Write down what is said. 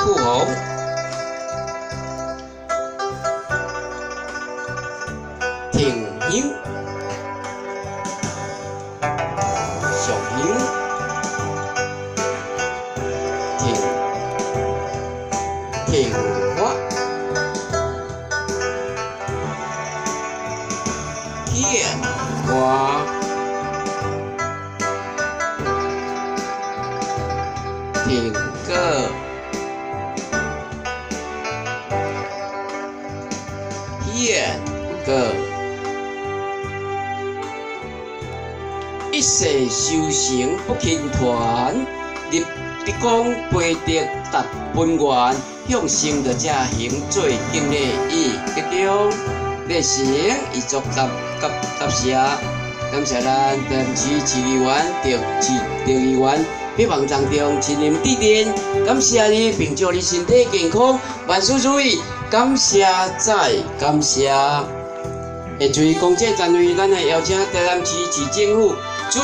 庫房，停香，上香，停，停花，献花，停果，献果。一世修成不轻传，立德光悲德达本源，向圣道者行做敬礼以吉祥，热诚以作答答答谢。感谢咱台南市市议员、郑市郑议员，百忙当中亲临致电，感谢你，并祝你身体健康，萬事如意。感謝再感謝。下嘴公這單位，咱來邀請台南市市政府主。